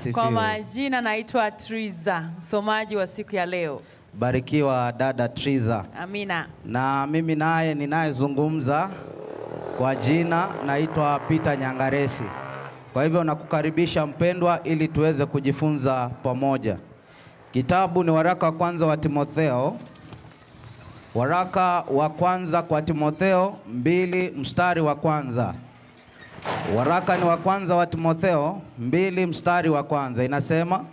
Kwa Sifiwe. Majina naitwa Triza, msomaji wa siku ya leo. Barikiwa dada Triza. Amina. Na mimi naye ninayezungumza kwa jina naitwa Peter Nyangaresi. Kwa hivyo nakukaribisha mpendwa, ili tuweze kujifunza pamoja. Kitabu ni waraka wa kwanza wa Timotheo, waraka wa kwanza kwa Timotheo 2 mstari wa kwanza. Waraka ni wa kwanza wa Timotheo 2 mstari wa kwanza, inasema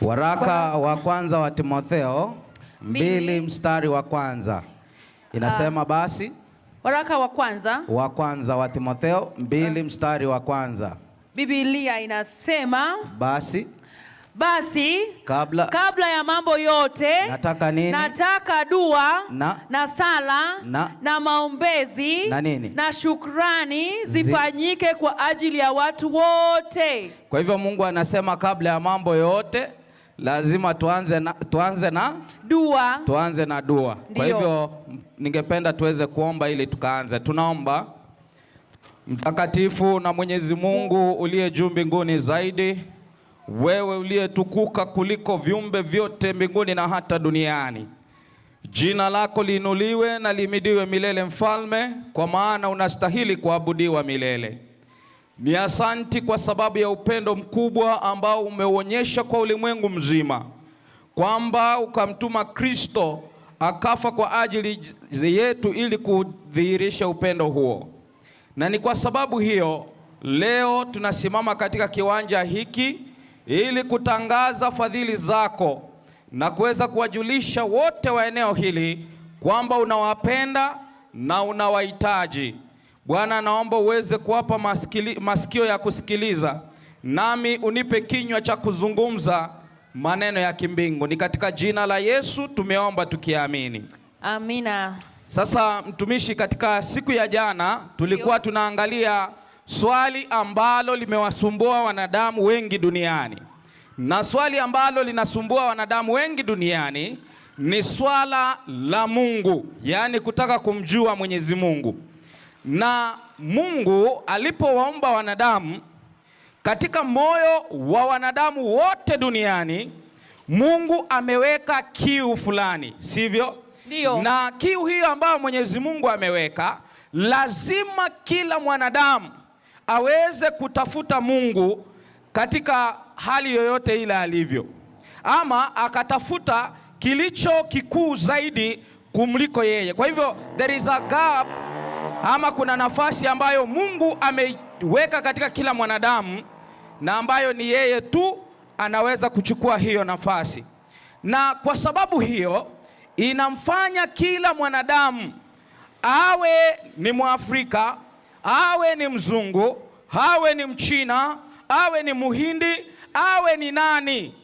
waraka wa kwanza wa Timotheo 2 mstari wa kwanza inasema basi, Waraka wa kwanza wa kwanza wa Timotheo 2 mstari wa kwanza. Biblia inasema Basi basi kabla, kabla ya mambo yote nataka nini? Nataka dua Na sala na maombezi na nini? Na shukrani zifanyike kwa ajili ya watu wote. Kwa hivyo Mungu anasema kabla ya mambo yote lazima tuanze na dua. Tuanze na dua. Kwa Ndiyo. hivyo ningependa tuweze kuomba ili tukaanze. Tunaomba. Mtakatifu na Mwenyezi Mungu uliye juu mbinguni zaidi, wewe uliyetukuka kuliko viumbe vyote mbinguni na hata duniani, jina lako liinuliwe na lihimidiwe milele, Mfalme, kwa maana unastahili kuabudiwa milele. Ni asanti kwa sababu ya upendo mkubwa ambao umeuonyesha kwa ulimwengu mzima, kwamba ukamtuma Kristo akafa kwa ajili yetu ili kudhihirisha upendo huo. Na ni kwa sababu hiyo leo tunasimama katika kiwanja hiki ili kutangaza fadhili zako na kuweza kuwajulisha wote wa eneo hili kwamba unawapenda na unawahitaji. Bwana, naomba uweze kuwapa masikio ya kusikiliza, nami unipe kinywa cha kuzungumza maneno ya kimbingu. Ni katika jina la Yesu tumeomba tukiamini. Amina. Sasa mtumishi, katika siku ya jana tulikuwa tunaangalia swali ambalo limewasumbua wanadamu wengi duniani, na swali ambalo linasumbua wanadamu wengi duniani ni swala la Mungu, yaani kutaka kumjua Mwenyezi Mungu. Na Mungu alipowaumba wanadamu, katika moyo wa wanadamu wote duniani, Mungu ameweka kiu fulani, sivyo? Ndiyo. Na kiu hiyo ambayo Mwenyezi Mungu ameweka, lazima kila mwanadamu aweze kutafuta Mungu katika hali yoyote ile alivyo, ama akatafuta kilicho kikuu zaidi kumliko yeye. Kwa hivyo there is a gap, ama kuna nafasi ambayo Mungu ameiweka katika kila mwanadamu na ambayo ni yeye tu anaweza kuchukua hiyo nafasi. Na kwa sababu hiyo inamfanya kila mwanadamu, awe ni Mwafrika, awe ni mzungu, awe ni Mchina, awe ni Muhindi, awe ni nani,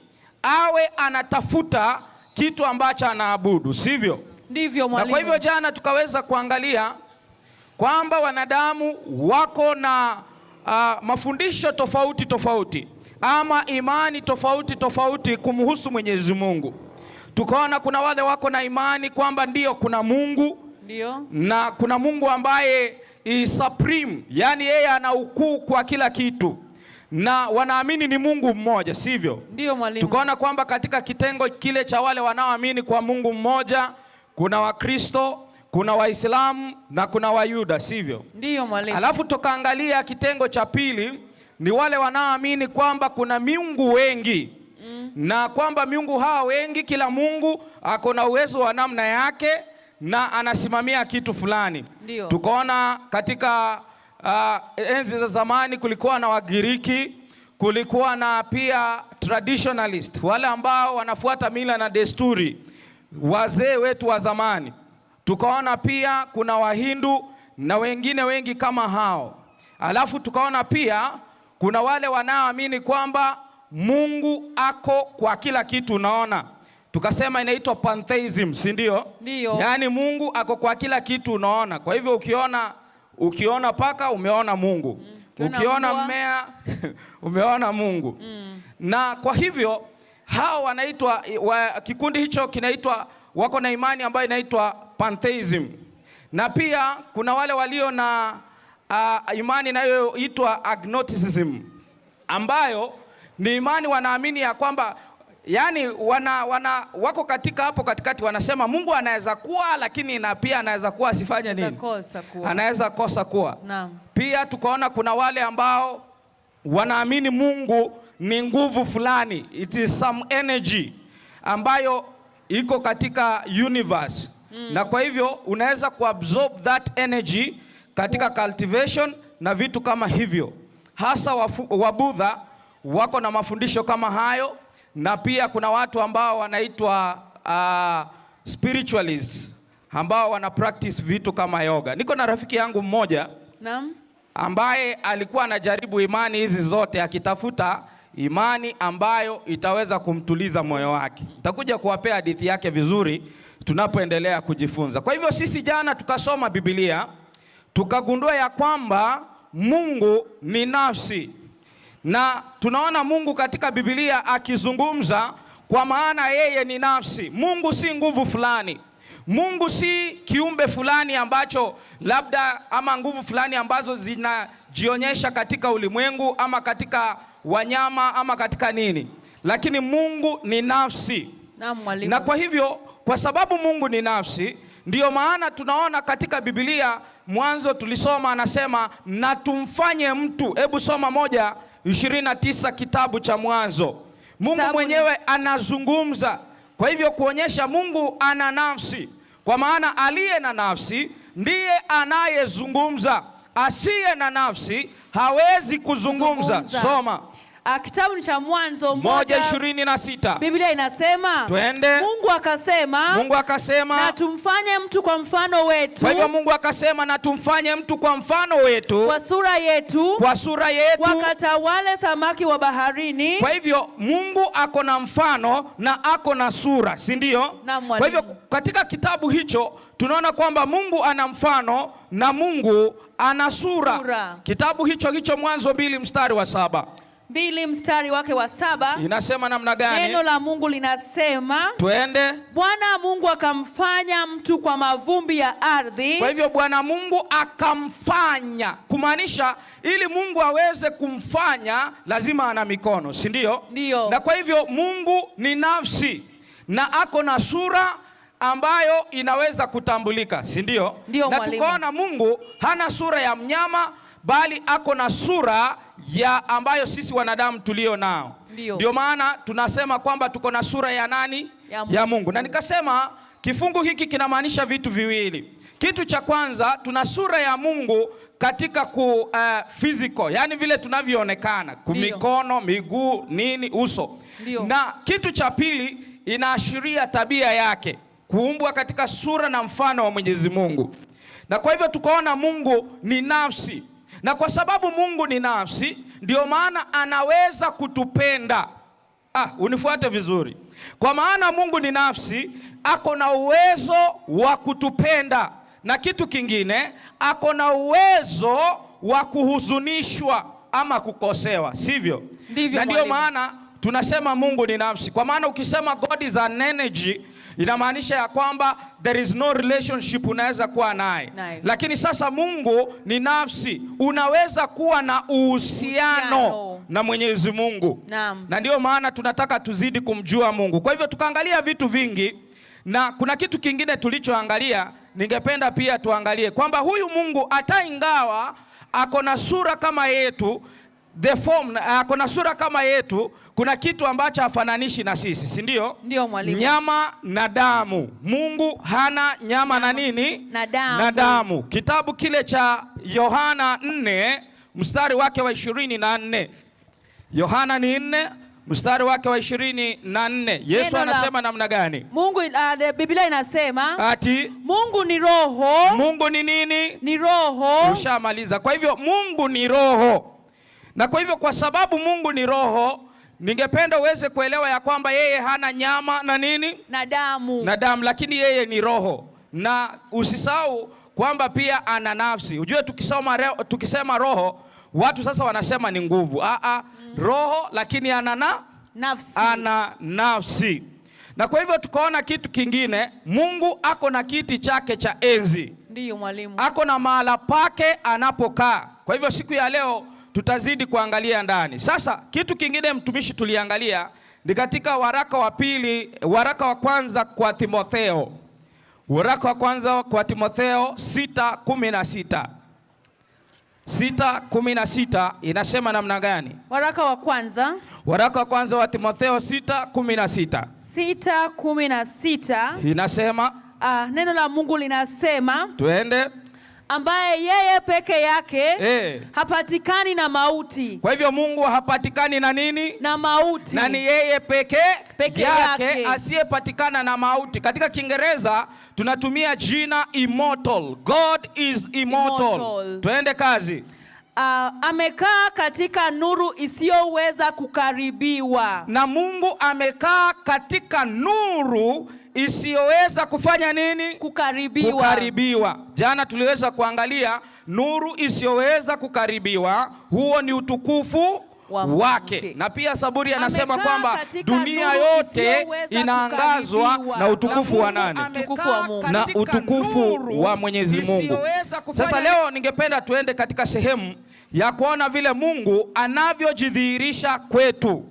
awe anatafuta kitu ambacho anaabudu, sivyo? Ndivyo Na mwalimu. kwa hivyo jana tukaweza kuangalia kwamba wanadamu wako na mafundisho tofauti tofauti ama imani tofauti tofauti kumhusu Mwenyezi Mungu. Tukaona kuna wale wako na imani kwamba ndiyo kuna Mungu na kuna Mungu ambaye is supreme, yani yeye ana ukuu kwa kila kitu, na wanaamini ni Mungu mmoja, sivyo? Ndiyo mwalimu. Tukaona kwamba katika kitengo kile cha wale wanaoamini kwa Mungu mmoja kuna Wakristo, kuna Waislamu na kuna Wayuda, sivyo? Ndiyo mwalimu. Alafu tukaangalia kitengo cha pili ni wale wanaoamini kwamba kuna miungu wengi na kwamba miungu hawa wengi, kila mungu ako na uwezo wa namna yake na anasimamia kitu fulani. Tukaona katika enzi za zamani kulikuwa na Wagiriki, kulikuwa na pia traditionalist, wale ambao wanafuata mila na desturi, wazee wetu wa zamani. Tukaona pia kuna Wahindu na wengine wengi kama hao. Alafu tukaona pia kuna wale wanaoamini kwamba Mungu ako kwa kila kitu, unaona. Tukasema inaitwa pantheism, si ndio? Ndio. Yaani Mungu ako kwa kila kitu, unaona. Kwa hivyo ukiona paka umeona Mungu. Ukiona Ukiona mbwa. mmea umeona Mungu. Na kwa hivyo hao wanaitwa kikundi hicho kinaitwa, wako na imani ambayo inaitwa pantheism. Na pia kuna wale walio na imani inayoitwa agnosticism, ambayo ni imani wanaamini ya kwamba yani wako katika hapo katikati, wanasema Mungu anaweza kuwa, lakini na pia anaweza kuwa asifanye nini, Kosa kuwa. Anaweza kosa kuwa. Naam. Pia tukaona kuna wale ambao wanaamini Mungu ni nguvu fulani, it is some energy ambayo iko katika universe na kwa hivyo unaweza kuabsorb that energy katika cultivation na vitu kama hivyo. Hasa Wabudha wako na mafundisho kama hayo, na pia kuna watu ambao wanaitwa spiritualists ambao wana practice vitu kama yoga. Niko na rafiki yangu mmoja ambaye alikuwa anajaribu imani hizi zote akitafuta imani ambayo itaweza kumtuliza moyo wake. Nitakuja kuwapea hadithi yake vizuri tunapoendelea kujifunza. Kwa hivyo sisi jana tukasoma Biblia tukagundua ya kwamba Mungu ni nafsi, na tunaona Mungu katika Biblia akizungumza, kwa maana yeye ni nafsi. Mungu si nguvu fulani. Mungu si kiumbe fulani ambacho labda ama nguvu fulani ambazo zinajionyesha katika ulimwengu ama katika wanyama ama katika nini, lakini Mungu ni nafsi. Naam, mwalimu. Na kwa hivyo, kwa sababu Mungu ni nafsi, ndiyo maana tunaona katika Biblia Mwanzo tulisoma, anasema na tumfanye mtu. Hebu soma 1:29 kitabu cha Mwanzo. Mungu mwenyewe anazungumza, kwa hivyo kuonyesha Mungu ana nafsi, kwa maana aliye na nafsi ndiye anayezungumza, asiye na nafsi hawezi kuzungumza. Kuzungumza. Soma. Kitabu ni cha Mwanzo 1:26. Biblia inasema, Twende. Mungu akasema, Mungu akasema, na tumfanye mtu kwa mfano wetu. Kwa hivyo Mungu akasema na tumfanye mtu kwa mfano wetu, kwa sura yetu, kwa sura yetu, wakatawale samaki wa baharini. Kwa hivyo Mungu ako na mfano na ako na sura, si ndio? Naam, Kwa hivyo mwalimu. katika kitabu hicho tunaona kwamba Mungu ana mfano na Mungu ana sura. Sura. Kitabu hicho hicho Mwanzo 2:7 2 mstari wake wa 7 inasema namna gani? Neno la Mungu linasema, Twende. Bwana Mungu akamfanya mtu kwa mavumbi ya ardhi. Kwa hivyo Bwana Mungu akamfanya, kumaanisha ili Mungu aweze kumfanya lazima ana mikono, si ndio? Ndio. Na kwa hivyo Mungu ni nafsi na ako na sura ambayo inaweza kutambulika, si ndio? Ndio, Na mwalimu. tukaona Mungu hana sura ya mnyama, bali ako na sura ya ambayo sisi wanadamu tulio nao. Ndio. Ndio maana tunasema kwamba tuko na sura ya nani? Ya Mungu. Ya Mungu. Na nikasema kifungu hiki kinamaanisha vitu viwili. Kitu cha kwanza, tuna sura ya Mungu katika physical, yani vile tunavyoonekana, mikono, miguu, nini, uso. Ndio. Na kitu cha pili inaashiria tabia yake, kuumbwa katika sura na mfano wa Mwenyezi Mungu. Na kwa hivyo tukaona Mungu ni nafsi. Na kwa sababu Mungu ni nafsi, ndio maana anaweza kutupenda. Unifuate vizuri. Kwa maana Mungu ni nafsi, ako na uwezo wa kutupenda. Na kitu kingine, ako na uwezo wa kuhuzunishwa ama kukosewa, sivyo? Ndivyo, Na ndio mwalimu. maana tunasema Mungu ni nafsi. Kwa maana ukisema God is an energy, inamaanisha ya kwamba there is no relationship unaweza kuwa naye. Naye. Lakini sasa Mungu ni nafsi, unaweza kuwa na uhusiano Uhusiano na Mwenyezi Mungu. Naam. Na ndio maana tunataka tuzidi kumjua Mungu. Kwa hivyo tukaangalia vitu vingi, na kuna kitu kingine tulichoangalia, ningependa pia tuangalie kwamba huyu Mungu hata ingawa ako na sura kama yetu, the form, ako na sura kama yetu, kuna kitu ambacho hafananishi na sisi, si ndio? Ndio, mwalimu. Nyama na damu. Mungu hana nyama na nini? Na damu. Na damu. Kitabu kile cha Yohana 4 mstari wake wa 24. Yohana ni 4 mstari wake wa 24. Yesu Neno la anasema namna gani? Mungu, Biblia inasema Ati Mungu ni roho. Mungu ni nini? Ni roho. Ushamaliza. Kwa hivyo Mungu ni roho. Na kwa hivyo kwa sababu Mungu ni roho, ningependa uweze kuelewa ya kwamba yeye hana nyama na nini? Na damu. Na damu, lakini yeye ni roho. Na usisahau kwamba pia ana nafsi. Ujue tukisema roho, watu sasa wanasema ni nguvu. Roho lakini ana nafsi. Ana nafsi. Na kwa hivyo tukaona kitu kingine, Mungu ako na kiti chake cha enzi. Ndiyo mwalimu. Ako na mahala pake anapokaa. Kwa hivyo siku ya leo tutazidi kuangalia ndani. Sasa kitu kingine mtumishi tuliangalia ni katika waraka wa pili, waraka wa kwanza kwa Timotheo. Waraka wa kwanza kwa Timotheo 6:16. 6:16 inasema namna gani? Waraka wa kwanza. Waraka wa kwanza wa Timotheo 6:16. 6:16. Inasema, neno la Mungu linasema, tuende, ambaye yeye peke yake hapatikani na mauti. Kwa hivyo Mungu hapatikani na nini? Na mauti. Na ni yeye peke yake asiyepatikana na mauti. Katika Kiingereza tunatumia jina immortal. God is immortal. Tuende kazi. Amekaa katika nuru isiyoweza kukaribiwa. Na Mungu amekaa katika nuru isiyoweza kufanya nini? Kukaribiwa. Kukaribiwa. Jana tuliweza kuangalia nuru isiyoweza kukaribiwa, huo ni utukufu wake. Na pia Saburi anasema kwamba dunia yote inaangazwa na utukufu wa nani? Utukufu wa Mungu. Na utukufu wa Mwenyezi Mungu. Sasa leo ningependa tuende katika sehemu ya kuona vile Mungu anavyojidhihirisha kwetu.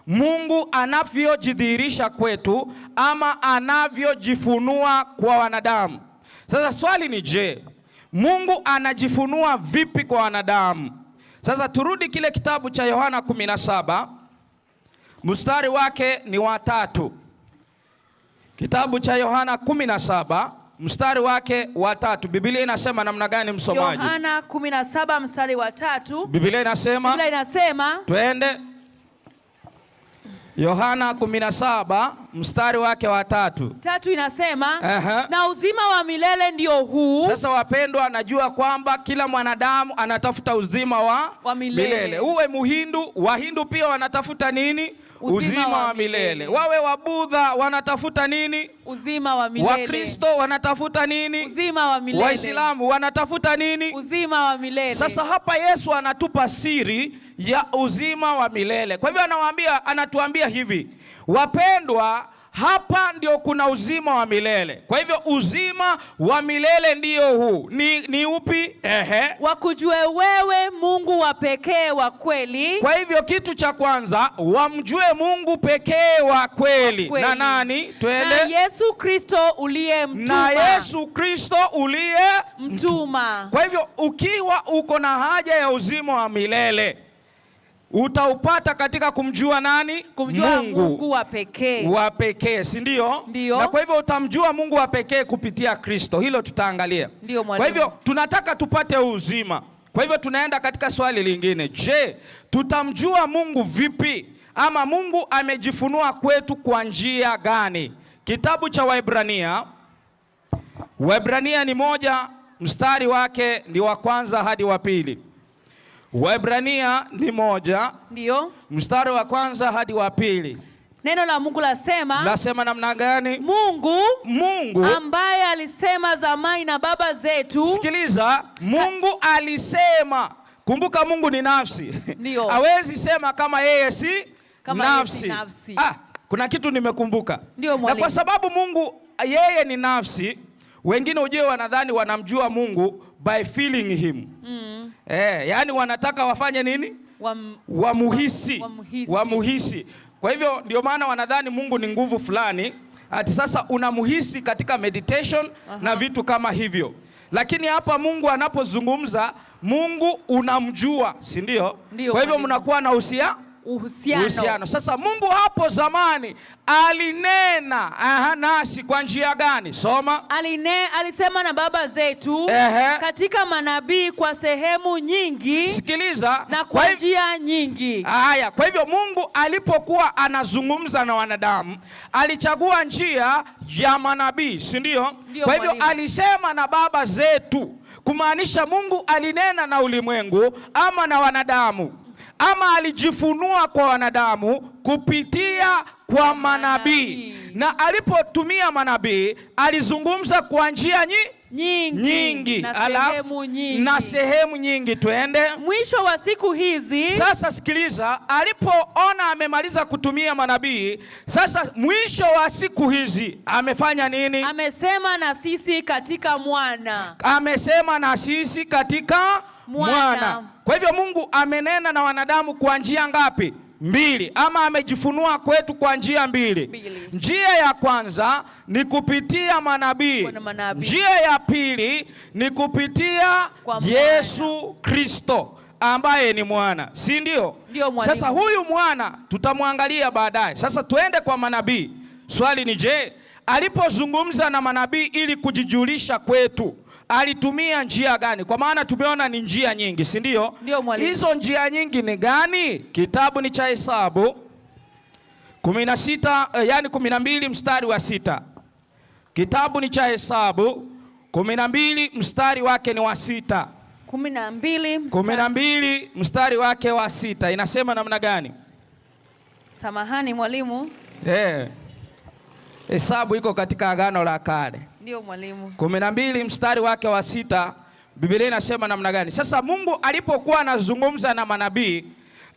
Mungu anavyojidhihirisha kwetu ama anavyojifunua kwa wanadamu. Sasa swali ni je, Mungu anajifunua vipi kwa wanadamu? Sasa turudi kile kitabu cha Yohana 17, mstari wake ni wa 3. Kitabu cha Yohana 17 mstari wake wa 3. Biblia inasema namna gani msomaji? Yohana 17 mstari wa 3. Biblia inasema, Biblia inasema, twende. Yohana 17 mstari wake wa 3. 3 inasema, na uzima wa milele ndio huu. Sasa wapendwa, najua kwamba kila mwanadamu anatafuta uzima wa milele. Uwe Muhindu, Wahindu pia wanatafuta nini? Uzima wa milele. Wawe Wabudha wanatafuta nini? Uzima wa milele. Wakristo wanatafuta nini? Uzima wa milele. Waislamu wanatafuta nini? Uzima wa milele. Sasa hapa Yesu anatupa siri ya uzima wa milele. Kwa hivyo anatuambia hivi, wapendwa, hapa ndio kuna uzima wa milele. Kwa hivyo uzima wa milele ndio huu. Ni upi? Ehe. Wakujue wewe Mungu wa pekee wa kweli. Kwa hivyo kitu cha kwanza, wamjue Mungu pekee wa kweli. Na nani? Twende. Na Yesu Kristo uliyemtuma. Na Yesu Kristo uliyemtuma. Kwa hivyo ukiwa uko na haja ya uzima wa milele, utaupata katika kumjua nani? Kumjua Mungu wa pekee. Wa pekee, si ndio? Ndio. Na kwa hivyo utamjua Mungu wa pekee kupitia Kristo. Hilo tutaangalia. Ndio mwalimu. Kwa hivyo tunataka tupate uzima. Kwa hivyo tunaenda katika swali lingine. Je, tutamjua Mungu vipi? Ama Mungu amejifunua kwetu kwa njia gani? Kitabu cha Waebrania. Waebrania ni 1, mstari wake ni wa 1 hadi wa 2. Waebrania ni 1. Ndio. Mstari wa 1 hadi wa 2. Neno la Mungu lasema. Lasema namna gani? Mungu ambaye alisema zamani na baba zetu. Sikiliza, Mungu alisema. Kumbuka Mungu ni nafsi. Ndio. Hawezi sema kama yeye si kama nafsi. Yeye si nafsi. Kuna kitu nimekumbuka. Ndio mwalimu. Na kwa sababu Mungu yeye ni nafsi, wengine ujue wanadhani wanamjua Mungu by feeling him. Yani wanataka wafanye nini? Wamuhisi. Wamuhisi. Kwa hivyo ndio maana wanadhani Mungu ni nguvu fulani, ati sasa unamuhisi katika meditation na vitu kama hivyo. Lakini hapa Mungu anapozungumza, Mungu unamjua, si ndio? Kwa hivyo mnakuwa na uhusiano. Sasa Mungu hapo zamani alinena nasi kwa njia gani? Soma. Alisema na baba zetu katika manabii kwa sehemu nyingi. Sikiliza, na kwa njia nyingi. Haya, kwa hivyo Mungu alipokuwa anazungumza na wanadamu, alichagua njia ya manabii, si ndio? Kwa hivyo alisema na baba zetu, kumaanisha Mungu alinena na ulimwengu ama na wanadamu, ama alijifunua kwa wanadamu kupitia kwa manabii. Na alipotumia manabii alizungumza kwa njia nyingi, nyingi na alafu, sehemu nyingi. Na sehemu nyingi. Twende mwisho wa siku hizi. Sasa sikiliza, alipoona amemaliza kutumia manabii, sasa mwisho wa siku hizi amefanya nini? Amesema na sisi katika mwana. Amesema na sisi katika mwana. Kwa hivyo Mungu amenena na wanadamu kwa njia ngapi? Mbili, ama amejifunua kwetu kwa njia mbili. Njia ya kwanza ni kupitia manabii. Njia ya pili ni kupitia kwa Yesu Kristo ambaye ni mwana, si ndio? Sasa huyu mwana tutamwangalia baadaye. Sasa tuende kwa manabii. Swali ni je, alipozungumza na manabii ili kujijulisha kwetu alitumia njia gani? Kwa maana tumeona ni njia nyingi, si ndio? Hizo njia nyingi ni gani? Kitabu ni cha Hesabu 16, yani 12 mstari wa 6. Kitabu ni cha Hesabu 12 mstari wake ni wa 6. 12 mstari wake wa 6 inasema namna gani? Samahani mwalimu. Hesabu iko katika Agano la Kale. Ndio mwalimu. 12 mstari wake wa 6, Biblia inasema namna gani? Sasa Mungu alipokuwa anazungumza na manabii,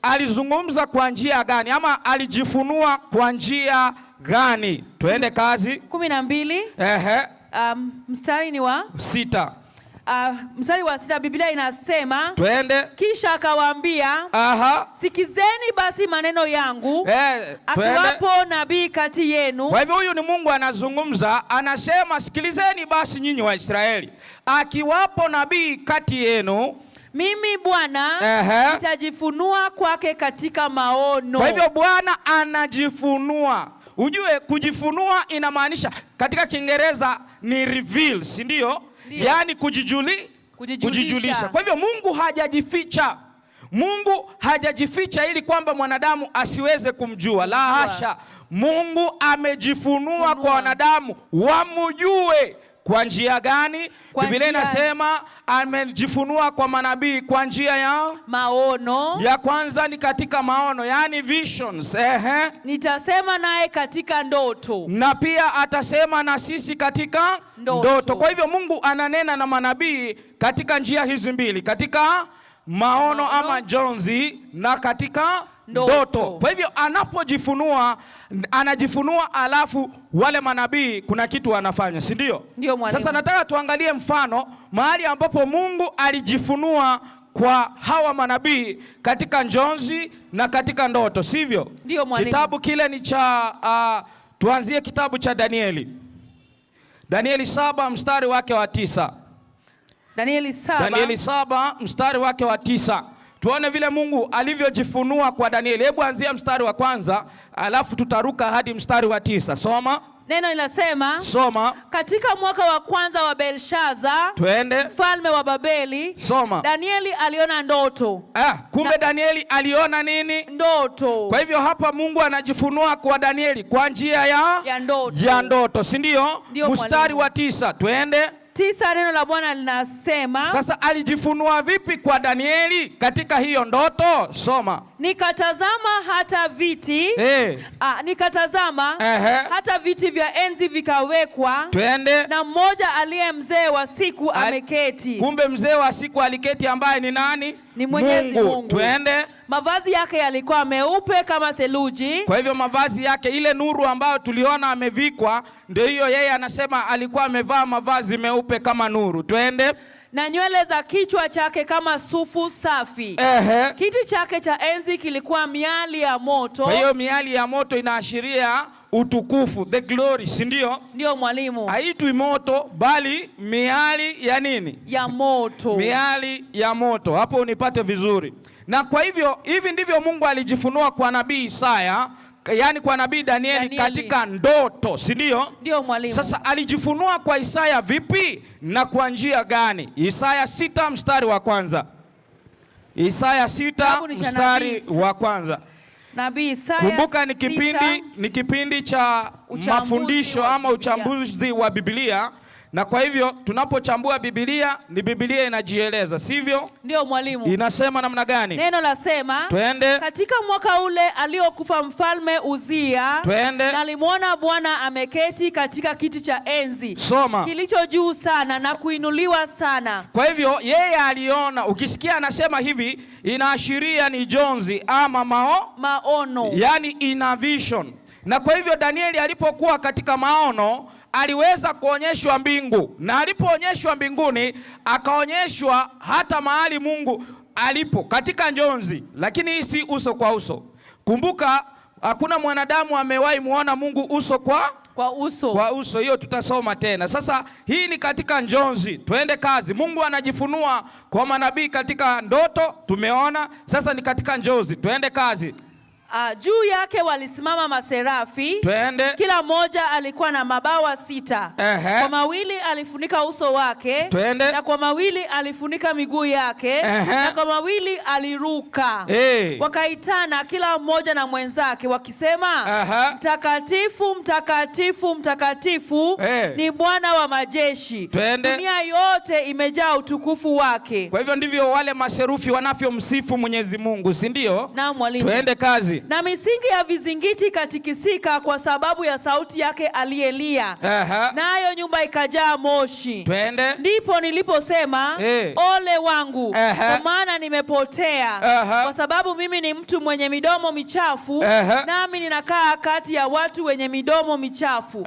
alizungumza kwa njia gani ama alijifunua kwa njia gani? Tuende kazi. 12. Ehe. Mstari ni wa 6. Mstari wa 6 Biblia inasema, twende. Kisha akawaambia, sikizeni basi maneno yangu, akiwapo nabii kati yenu. Kwa hivyo huyu ni Mungu anazungumza, anasema sikilizeni basi nyinyi wa Israeli, akiwapo nabii kati yenu, mimi Bwana nitajifunua kwake katika maono. Kwa hivyo Bwana anajifunua. Ujue kujifunua inamaanisha katika Kiingereza ni reveal, si ndio? Yaani kujijulisha. Kwa hivyo Mungu hajajificha. Mungu hajajificha ili kwamba mwanadamu asiweze kumjua. La hasha. Mungu amejifunua kwa wanadamu wamjue. Kwa njia gani? Biblia inasema amejifunua kwa manabii kwa njia ya maono. Ya kwanza ni katika maono, yani visions. Nitasema naye katika ndoto. Na pia atasema na sisi katika ndoto. Kwa hivyo Mungu ananena na manabii katika njia hizi mbili, katika maono ama njonzi na katika ndoto. Kwa hivyo anapojifunua, anajifunua alafu wale manabii kuna kitu wanafanya, si ndio? Ndio mwalimu. Sasa nataka tuangalie mfano mahali ambapo Mungu alijifunua kwa hawa manabii katika njonzi na katika ndoto, sivyo? Ndio mwalimu. Kitabu kile ni cha tuanzie kitabu cha Danieli. Danieli 7 mstari wake wa 9. Danieli 7. Danieli 7 mstari wake wa 9. Tuone vile Mungu alivyojifunua kwa Danieli. Hebu anzia mstari wa kwanza, alafu tutaruka hadi mstari wa 9. Soma. Neno linasema, soma. Katika mwaka wa kwanza wa Belshaza, twende, mfalme wa Babeli, soma. Danieli aliona ndoto. Kumbe Danieli aliona nini? Ndoto. Kwa hivyo hapa Mungu anajifunua kwa Danieli kwa njia ya ndoto. Ya ndoto, si ndio? Mstari wa 9, twende. 9, neno la Bwana linasema. Sasa alijifunua vipi kwa Danieli katika hiyo ndoto? Soma. Nikatazama hata viti nikatazama hata viti vya enzi vikawekwa. Twende. Na mmoja aliye mzee wa siku ameketi. Kumbe mzee wa siku aliketi ambaye ni nani? Ni Mwenyezi Mungu. Twende. Mavazi yake yalikuwa meupe kama theluji. Kwa hivyo mavazi yake, ile nuru ambayo tuliona amevikwa, ndio hiyo yeye anasema alikuwa amevaa mavazi meupe kama nuru. Twende. Na nywele za kichwa chake kama sufu safi. Kiti chake cha enzi kilikuwa miali ya moto. Kwa hiyo miali ya moto inaashiria utukufu, the glory, si ndio? Ndio mwalimu. Haitwi moto bali miali ya nini? Ya moto. Miali ya moto. Hapo unipate vizuri. Na kwa hivyo hivi ndivyo Mungu alijifunua kwa nabii Isaya, yani kwa nabii Danieli katika ndoto, si ndio? Ndio mwalimu. Sasa alijifunua kwa Isaya vipi na kwa njia gani? Isaya 6 mstari wa kwanza. Isaya 6 mstari wa kwanza. Nabii Isaya. Kumbuka ni kipindi cha mafundisho ama uchambuzi wa Biblia, Na kwa hivyo tunapochambua Biblia, ni Biblia inajieleza, sivyo? Ndio mwalimu. Inasema namna gani? Neno lasema, Twende. Katika mwaka ule aliokufa mfalme Uzia, Twende. Nalimwona Bwana ameketi katika kiti cha enzi Soma. Kilicho juu sana na kuinuliwa sana. Kwa hivyo yeye aliona, ukisikia anasema hivi inaashiria ni jonzi ama maono, yani ina vision. Na kwa hivyo Danieli alipokuwa katika maono aliweza kuonyeshwa mbingu, na alipoonyeshwa mbinguni akaonyeshwa hata mahali Mungu alipo katika njonzi, lakini hii si uso kwa uso. Kumbuka hakuna mwanadamu amewahi muona Mungu uso kwa uso. Kwa uso, hiyo tutasoma tena. Sasa hii ni katika njonzi, twende kazi. Mungu anajifunua kwa manabii katika ndoto, tumeona. Sasa ni katika njozi, twende kazi. Juu yake walisimama maserafi. Twende. Kila mmoja alikuwa na mabawa 6. Kwa mawili alifunika uso wake. Twende. Na kwa mawili alifunika miguu yake. Na kwa mawili aliruka. Wakaitana kila mmoja na mwenzake wakisema, Mtakatifu, mtakatifu, mtakatifu ni Bwana wa majeshi. Twende. Dunia yote imejaa utukufu wake. Kwa hivyo ndivyo wale maserufi wanavyomsifu Mwenyezi Mungu, si ndio? Naam mwalimu. Twende kazi. Na misingi ya vizingiti ikatikisika kwa sababu ya sauti yake aliyelia. Nayo nyumba ikajaa moshi. Twende. Ndipo niliposema, ole wangu, kwa maana nimepotea, kwa sababu mimi ni mtu mwenye midomo michafu, nami ninakaa kati ya watu wenye midomo michafu.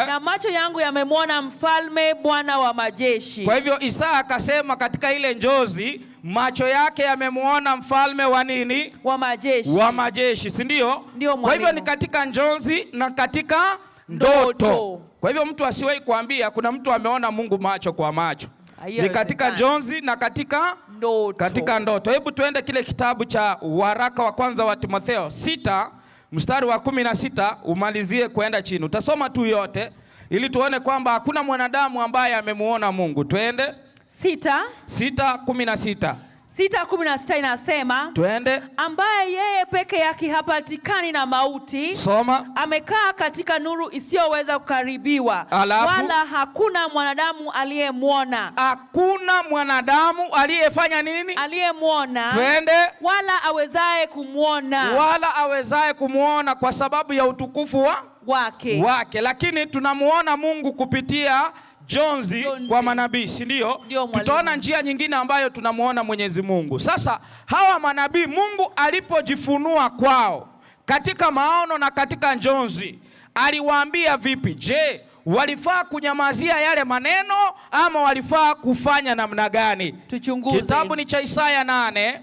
Na macho yangu yamemwona mfalme, Bwana wa majeshi. Kwa hivyo Isaya akasema katika ile njozi macho yake yamemwona mfalme wa nini? Wa majeshi. Wa majeshi, si ndio? Ndio Kwa hivyo mwalimu. ni katika njozi na katika ndoto. Ndoto. Kwa hivyo mtu asiwahi kuambia kuna mtu ameona Mungu macho kwa macho. Hiyo Ni katika haiwezekani. njozi na katika ndoto. Katika ndoto. Hebu tuende kile kitabu cha waraka wa kwanza wa Timotheo 6 mstari wa 16 umalizie kwenda chini. Utasoma tu yote ili tuone kwamba hakuna mwanadamu ambaye amemuona Mungu. Twende. 6. 6:16. 6:16 inasema, Twende. Ambaye yeye peke yake hapatikani na mauti, Soma. amekaa katika nuru isiyoweza kukaribiwa, Alafu? wala hakuna mwanadamu aliyemwona. Hakuna mwanadamu aliyefanya nini? Aliyemwona. Twende. Wala awezaye kumwona. Wala awezaye kumwona kwa sababu ya utukufu wake. wake. Lakini tunamuona Mungu kupitia jonzi, Jonzi kwa manabii, si ndio? Ndio, mwalimu. Tutaona njia nyingine ambayo tunamuona Mwenyezi Mungu. Sasa hawa manabii Mungu alipojifunua kwao katika maono na katika njonzi, aliwaambia vipi? Je, walifaa kunyamazia yale maneno ama walifaa kufanya namna gani? Tuchunguze. Kitabu ni cha Isaya 8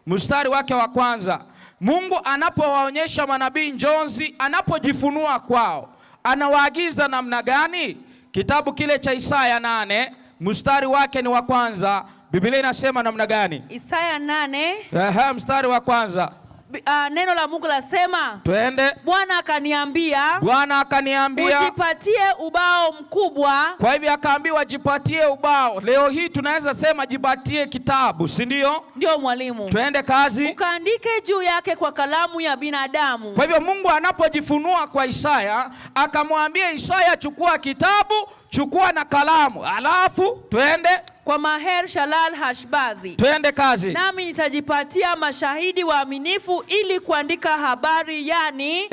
mstari wake wa kwanza. Mungu anapowaonyesha manabii njonzi, anapojifunua kwao, anawaagiza namna gani? Kitabu kile cha Isaya 8 mstari wake ni wa kwanza. Biblia inasema namna gani? Isaya 8. Mstari wa kwanza. Neno la Mungu lasema, Twende. Bwana akaniambia, Bwana akaniambia, ujipatie ubao mkubwa. Kwa hivyo akaambiwa jipatie ubao. Leo hii tunaweza sema jipatie kitabu, si ndio? Ndio mwalimu. Twende kazi. Ukaandike juu yake kwa kalamu ya binadamu. Kwa hivyo Mungu anapojifunua kwa Isaya, akamwambia Isaya, chukua kitabu, chukua na kalamu. Alafu twende kwa Maher Shalal Hashbazi. Twende kazi. Nami nitajipatia mashahidi waaminifu ili kuandika habari, yani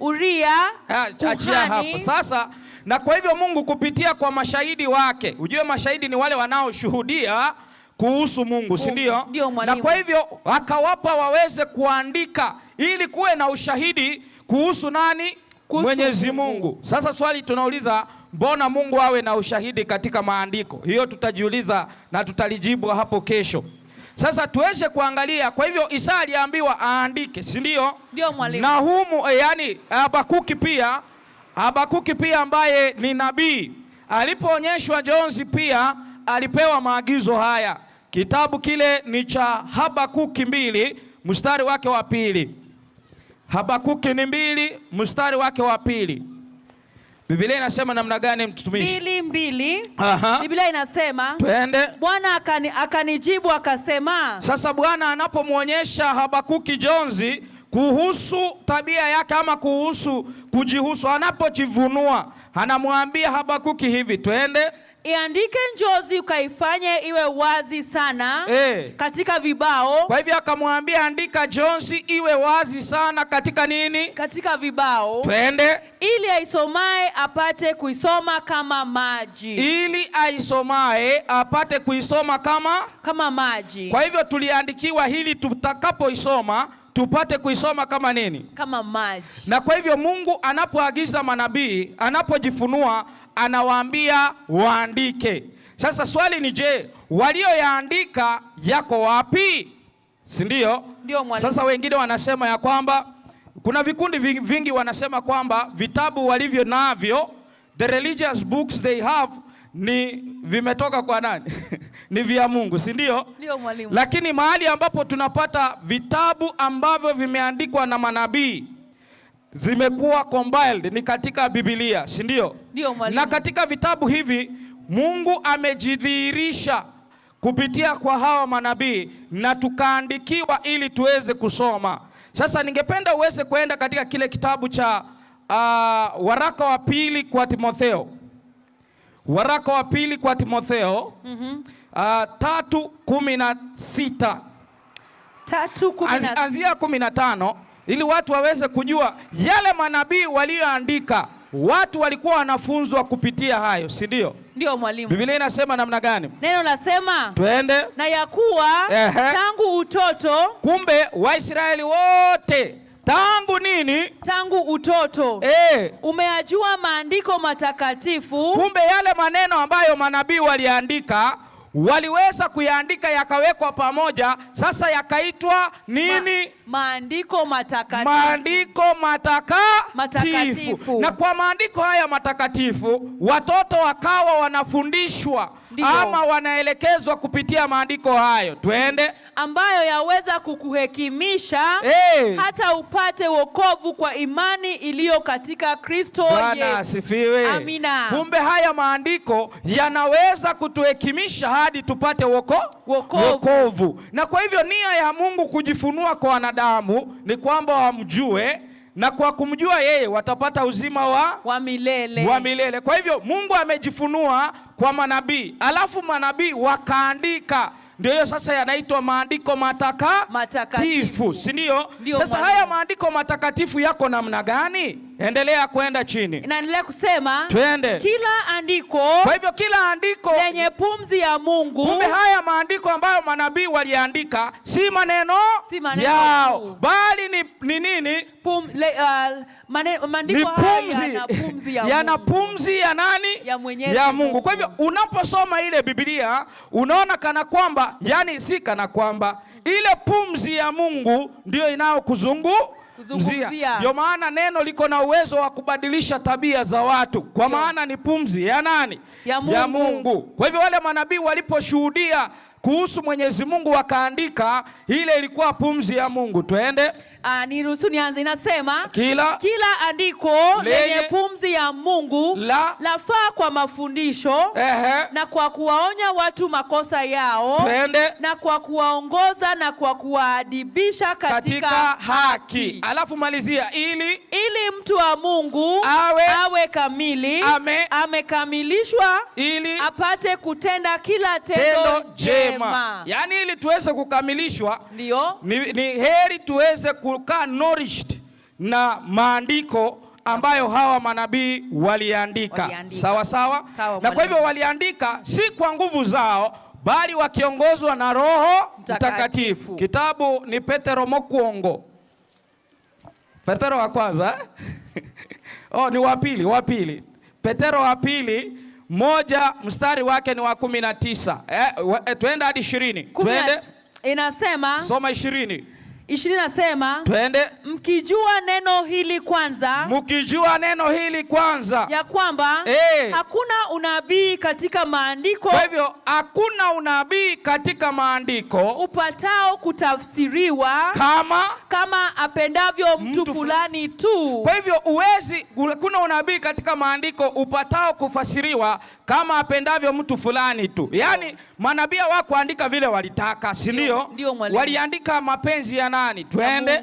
Uria, Achia kuhani. hapo. Sasa na kwa hivyo Mungu kupitia kwa mashahidi wake, ujue mashahidi ni wale wanaoshuhudia kuhusu Mungu, si ndio? Ndio, mwalimu. Na kwa hivyo akawapa waweze kuandika ili kuwe na ushahidi kuhusu nani? Kuhusu Mwenyezi Mungu. Mungu. Sasa swali tunauliza, mbona Mungu awe na ushahidi katika maandiko? Hiyo tutajiuliza na tutalijibu hapo kesho. Sasa tuweze kuangalia. Kwa hivyo Isaya aliambiwa aandike, si ndio? Ndio mwalimu. Nahumu, yani Habakuki pia, Habakuki pia ambaye ni nabii alipoonyeshwa njozi pia alipewa maagizo haya. Kitabu kile ni cha Habakuki 2 mstari wake wa 2. Habakuki ni 2 mstari wake wa 2. Biblia inasema namna gani mtumishi? 2:2. Biblia inasema, Twende. Bwana akanijibu akasema. Sasa Bwana anapomuonyesha Habakuki jonzi kuhusu tabia yake ama kuhusu kujihusu, anapojivunua Anamwambia Habakuki hivi, twende. Iandike njozi ukaifanye iwe wazi sana katika vibao. Kwa hivyo akamwambia andika jonzi iwe wazi sana katika nini? Katika vibao. Twende. Ili aisomae apate kuisoma kama maji. Ili aisomae apate kuisoma kama maji. Kwa hivyo tuliandikiwa hili tutakapoisoma tupate kuisoma kama nini? Kama maji. Na kwa hivyo Mungu anapoagiza manabii, anapojifunua, anawaambia waandike. Sasa swali ni je, walioyaandika yako wapi? Si ndio? Ndio mwalimu. Sasa wengine wanasema ya kwamba kuna vikundi vingi wanasema kwamba vitabu walivyo navyo, the religious books they have, ni vimetoka kwa nani? Ni vya Mungu, si ndio? Ndio mwalimu. Lakini mahali ambapo tunapata vitabu ambavyo vimeandikwa na manabii zimekuwa compiled ni katika Biblia, si ndio? Ndio mwalimu. Na katika vitabu hivi Mungu amejidhihirisha kupitia kwa hawa manabii na tukaandikiwa ili tuweze kusoma. Sasa ningependa uweze kwenda katika kile kitabu cha waraka wa pili kwa Timotheo. Waraka wa pili kwa Timotheo 3:16. 3:16. Anzia 15 ili watu waweze kujua yale manabii walioandika. Watu walikuwa wanafunzwa kupitia hayo, si ndio? Ndio mwalimu. Biblia inasema namna gani? Neno lasema, twende. Na ya kuwa tangu utoto. Kumbe Waisraeli wote tangu nini? Tangu utoto. Umeyajua maandiko matakatifu. Kumbe yale maneno ambayo manabii waliandika waliweza kuyaandika yakawekwa pamoja, sasa yakaitwa nini? Maandiko matakatifu. Maandiko matakatifu. Na kwa maandiko haya matakatifu watoto wakawa wanafundishwa ama wanaelekezwa kupitia maandiko hayo. Twende. Ambayo yaweza kukuhekimisha hata upate wokovu kwa imani iliyo katika Kristo Yesu. Bwana asifiwe. Amina. Kumbe haya maandiko yanaweza kutuhekimisha hadi tupate wokovu. Na kwa hivyo nia ya Mungu kujifunua kwa wanadamu ni kwamba wamjue, na kwa kumjua yeye watapata uzima wa milele. Wa milele. Kwa hivyo Mungu amejifunua kwa manabii, alafu manabii wakaandika. Ndio hiyo sasa yanaitwa maandiko matakatifu, si ndio? Sasa haya maandiko matakatifu yako namna gani? Endelea kwenda chini. Inaendelea kusema, twende. Kila andiko, kwa hivyo kila andiko lenye pumzi ya Mungu. Kumbe haya maandiko ambayo manabii waliandika si maneno yao, bali ni nini? Maandiko haya yana pumzi ya nani? Ya Mwenyezi ya Mungu. Kwa hivyo unaposoma ile Biblia unaona kana kwamba, yani si kana kwamba, ile pumzi ya Mungu ndio inayokuzungumzia. Ndio maana neno liko na uwezo wa kubadilisha tabia za watu, kwa maana ni pumzi ya nani? Ya Mungu. Ya Mungu. Kwa hivyo wale manabii waliposhuhudia kuhusu Mwenyezi Mungu wakaandika, ile ilikuwa pumzi ya Mungu. Twende. Niruhusu nianze. Inasema kila andiko lenye pumzi ya Mungu lafaa kwa mafundisho na kwa kuwaonya watu makosa yao, twende, na kwa kuwaongoza na kwa kuwaadibisha katika haki. Alafu malizia ili mtu wa Mungu awe kamili, amekamilishwa, ili apate kutenda kila tendo jema. Yaani ili tuweze kukamilishwa, ndio ni heri tuweze kukaa nourished na maandiko ambayo hawa manabii waliandika. Sawa sawa, sawa. Na kwa hivyo waliandika si kwa nguvu zao, bali wakiongozwa na Roho Mtakatifu. Kitabu ni Petero Mokuongo, Petero wa kwanza oh, ni wa pili, Petero wa pili 1 mstari wake ni wa 19. Twende hadi 20. Twende. Inasema, soma 20. 20 nasema, twende. Mkijua neno hili kwanza, mkijua neno hili kwanza, ya kwamba hakuna unabii katika maandiko. Kwa hivyo hakuna unabii katika maandiko upatao kutafsiriwa kama apendavyo mtu fulani tu. Kwa hivyo uwezi, kuna unabii katika maandiko upatao kufasiriwa kama apendavyo mtu fulani tu. Yaani manabii hawakuandika vile walitaka, si ndio? Ndio mwalimu. Waliandika mapenzi ya nani? Twende.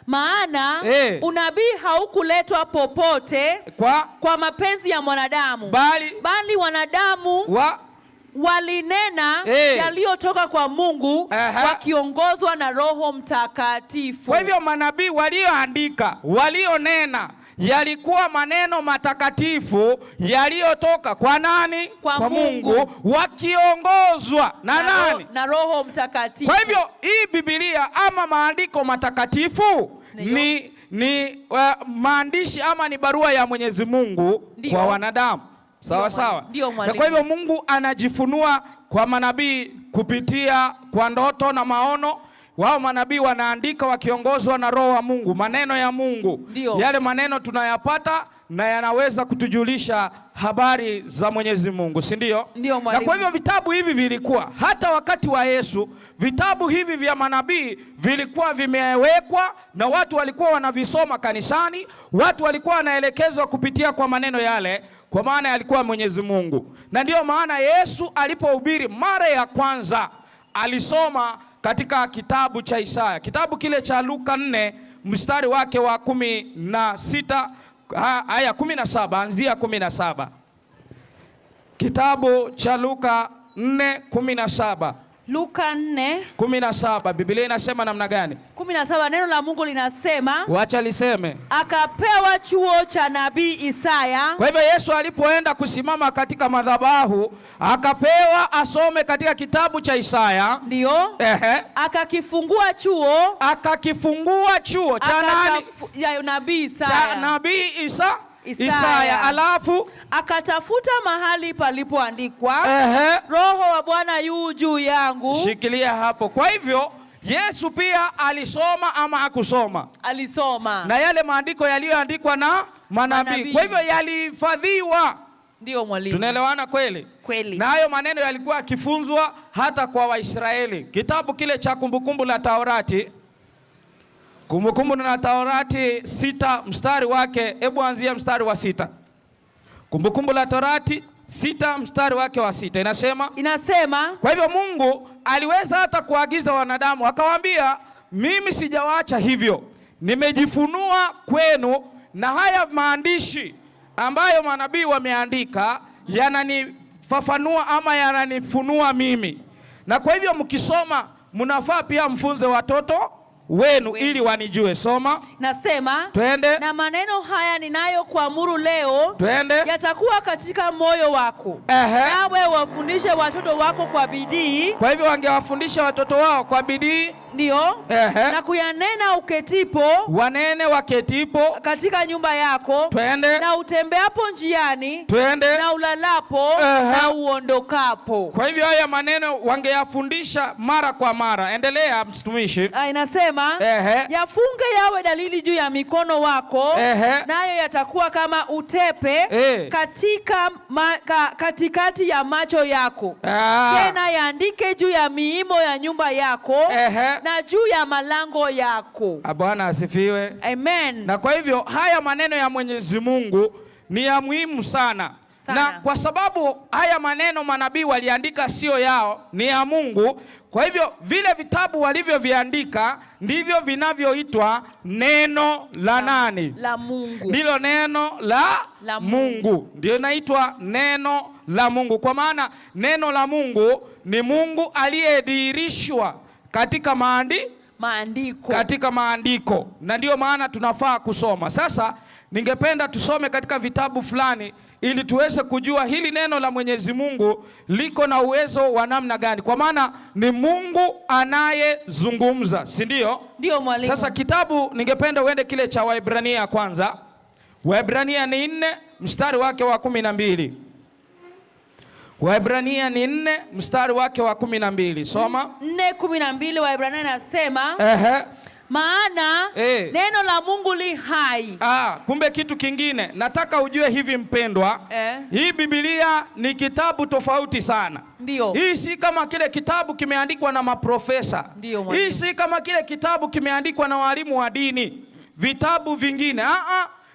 Maana unabii haukuletwa popote kwa mapenzi ya mwanadamu, bali wanadamu walinena yaliyotoka kwa Mungu wakiongozwa na Roho Mtakatifu. Kwa hivyo manabii walioandika, walionena yalikuwa maneno matakatifu yaliyotoka kwa nani? Kwa Mungu, wakiongozwa na nani? Na Roho Mtakatifu. Kwa hivyo hii Biblia ama maandiko matakatifu ni maandishi ama ni barua ya Mwenyezi Mungu kwa wanadamu. Sawa sawa. Na kwa hivyo Mungu anajifunua kwa manabii kupitia kwa ndoto na maono. Wao manabii wanaandika wakiongozwa na Roho wa Mungu, maneno ya Mungu. Ndiyo. Yale maneno tunayapata na yanaweza kutujulisha habari za Mwenyezi Mungu, si ndio? Ndio mwalimu. Na kwa hivyo vitabu hivi vilikuwa hata wakati wa Yesu, vitabu hivi vya manabii vilikuwa vimewekwa na watu walikuwa wanavisoma kanisani, watu walikuwa wanaelekezwa kupitia kwa maneno yale, kwa maana yalikuwa Mwenyezi Mungu. Na ndiyo maana Yesu alipohubiri mara ya kwanza alisoma katika kitabu cha Isaya, kitabu kile cha Luka 4 mstari wake wa 16 aya 17, anzia 17. Kitabu cha Luka 4:17. Luka 4:17, Biblia inasema namna gani? 17, neno la Mungu linasema, wacha liseme, akapewa chuo cha nabii Isaya. Kwa hivyo Yesu alipoenda kusimama katika madhabahu akapewa asome katika kitabu cha Isaya. Ndio. Akakifungua chuo. Akakifungua chuo cha nani? Ya nabii Isaya. Cha nabii Isaya. Alafu akatafuta mahali palipoandikwa, Roho wa Bwana yu juu yangu. Shikilia hapo. Kwa hivyo Yesu pia alisoma ama hakusoma? Alisoma. Na yale maandiko yaliyoandikwa na manabii. Kwa hivyo yalihifadhiwa. Ndio mwalimu. Tunaelewana kweli? Kweli. Na hayo maneno yalikuwa yakifunzwa hata kwa Waisraeli. Kitabu kile cha Kumbukumbu la Taurati, Kumbukumbu la Taurati 6 mstari wake, hebu anzia mstari wa 6. Kumbukumbu la Taurati 6 mstari wake wa 6 inasema, inasema, kwa hivyo Mungu aliweza hata kuagiza wanadamu akawaambia, mimi sijawaacha hivyo, nimejifunua kwenu na haya maandishi ambayo manabii wameandika yananifafanua ama yananifunua mimi. Na kwa hivyo mkisoma mnafaa pia mfunze watoto wenu ili wanijue. Soma. Nasema, twende. Na maneno haya ninayokuamuru leo, twende, yatakuwa katika moyo wako, nawe wafundishe watoto wako kwa bidii. Kwa hivyo wangewafundisha watoto wao kwa bidii. Ndio. Na kuyanena uketipo, wanene waketipo katika nyumba yako, twende, na utembeapo njiani, twende, na ulalapo, na uondokapo. Kwa hivyo haya maneno wangeyafundisha mara kwa mara. Endelea mtumishi. Inasema, yafunge yawe dalili juu ya mikono wako, nayo yatakuwa kama utepe katika katikati ya macho yako. Tena yaandike juu ya miimo ya nyumba yako, na juu ya malango yako. Bwana asifiwe. Amen. Na kwa hivyo haya maneno ya Mwenyezi Mungu ni ya muhimu sana. Na kwa sababu haya maneno manabii waliandika sio yao, ni ya Mungu. Kwa hivyo vile vitabu walivyoviandika ndivyo vinavyoitwa neno la nani? La Mungu. Ndilo neno la Mungu. Ndio inaitwa neno la Mungu. Kwa maana neno la Mungu ni Mungu aliyedhihirishwa katika maandiko. Katika maandiko. Na ndio maana tunafaa kusoma. Sasa ningependa tusome katika vitabu fulani ili tuweze kujua hili neno la Mwenyezi Mungu liko na uwezo wa namna gani. Kwa maana ni Mungu anayezungumza, si ndio? Ndio mwalimu. Sasa kitabu ningependa uende kile cha Waebrania kwanza. Waebrania ni 4 mstari wake wa 12. Waebrania ni 4 mstari wake wa 12. Soma. 4:12 Waebrania nasema, maana neno la Mungu li hai. Kumbe kitu kingine nataka ujue hivi mpendwa, hii Biblia ni kitabu tofauti sana. Ndio. Hii si kama kile kitabu kimeandikwa na maprofesa. Ndio mwalimu. Hii si kama kile kitabu kimeandikwa na walimu wa dini, vitabu vingine.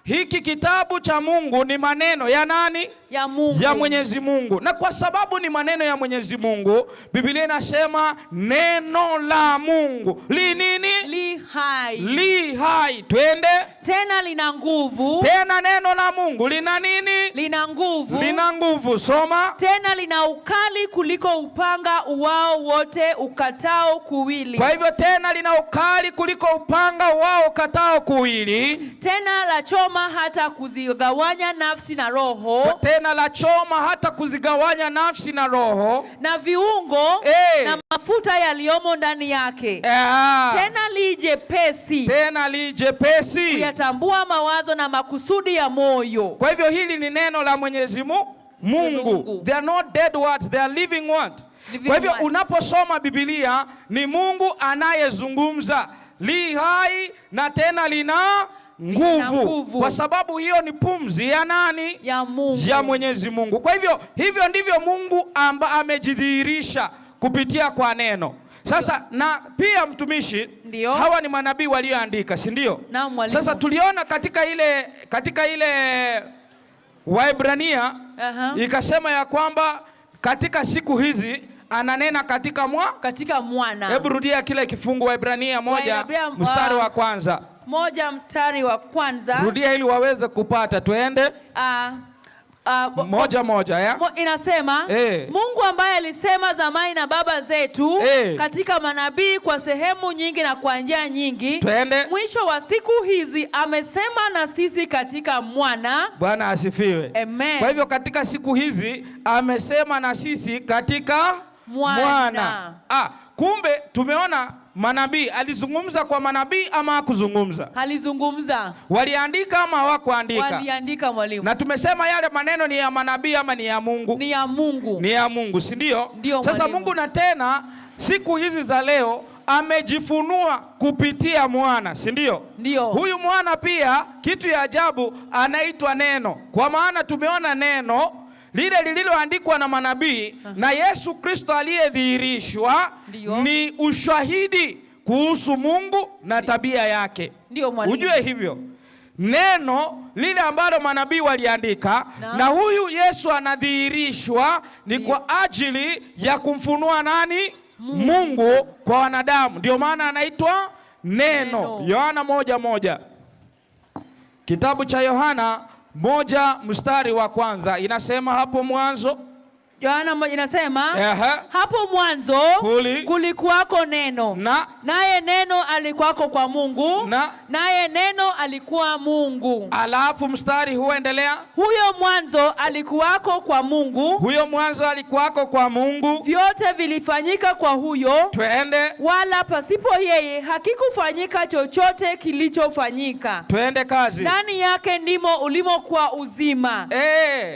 Hiki kitabu cha Mungu ni maneno ya nani? Ya Mungu. Ya Mwenyezi Mungu. Na kwa sababu ni maneno ya Mwenyezi Mungu, Biblia inasema neno la Mungu li nini? Li hai. Li hai. Twende. Tena lina nguvu. Tena neno la Mungu lina nini? Lina nguvu. Lina nguvu. Soma. Tena lina ukali kuliko upanga uwao wote ukatao kuwili. Kwa hivyo tena lina ukali kuliko upanga uwao ukatao kuwili. Tena la choma hata kuzigawanya nafsi na roho. Tena la choma hata kuzigawanya nafsi na roho. Na viungo na mafuta yaliyomo ndani yake. Tena li jepesi. Tena li jepesi. Kuyatambua mawazo na makusudi ya moyo. Kwa hivyo hili ni neno la Mwenyezi Mungu. They are not dead words, they are living words. Kwa hivyo unaposoma Biblia ni Mungu anayezungumza, li hai na tena lina nguvu. Kwa sababu hiyo ni pumzi ya nani? Ya Mungu. Ya Mwenyezi Mungu. Kwa hivyo hivyo ndivyo Mungu amejidhihirisha kupitia kwa neno. Sasa na pia mtumishi, ndiyo, hawa ni manabii walioandika, si ndio? Naam, mwalimu. Sasa tuliona katika ile Waebrania ikasema ya kwamba katika siku hizi ananena katika katika mwana. Hebu rudia kile kifungu Waebrania 1 mstari wa kwanza. 1 mstari wa kwanza. Rudia ili waweze kupata, tuende. 1:1 ya? Inasema Mungu ambaye alisema zamani na baba zetu katika manabii kwa sehemu nyingi na kwa njia nyingi, twende, mwisho wa siku hizi amesema na sisi katika mwana. Bwana asifiwe. Amen. Kwa hivyo katika siku hizi amesema na sisi katika mwana. Kumbe tumeona manabii alizungumza kwa manabii ama hakuzungumza? Alizungumza. Waliandika ama hawakuandika? Waliandika, mwalimu. Na tumesema yale maneno ni ya manabii ama ni ya Mungu? Ni ya Mungu. Ni ya Mungu, si ndio? Ndio, sasa mwalimu. Mungu na tena siku hizi za leo amejifunua kupitia mwana, si ndio? Ndio. Huyu mwana pia kitu ya ajabu anaitwa neno. Kwa maana tumeona neno lile lililoandikwa na manabii na Yesu Kristo aliyedhihirishwa ni ushahidi kuhusu Mungu na tabia yake. Ndio, mwalimu. Ujue hivyo neno lile ambalo manabii waliandika na huyu Yesu anadhihirishwa ni kwa ajili ya kumfunua nani? Mungu kwa wanadamu. Ndio maana anaitwa neno. Yohana 1:1. Kitabu cha Yohana 1 mstari wa kwanza inasema hapo mwanzo. Yohana 1 inasema hapo mwanzo kulikuwako neno, naye neno alikuwako kwa Mungu, naye neno alikuwa Mungu. Alafu mstari huendelea, huyo mwanzo alikuwako kwa Mungu, huyo mwanzo alikuwako kwa Mungu, vyote vilifanyika kwa huyo, twende, wala pasipo yeye hakikufanyika chochote kilichofanyika. Twende kazi. Ndani yake ndimo ulimokuwa uzima,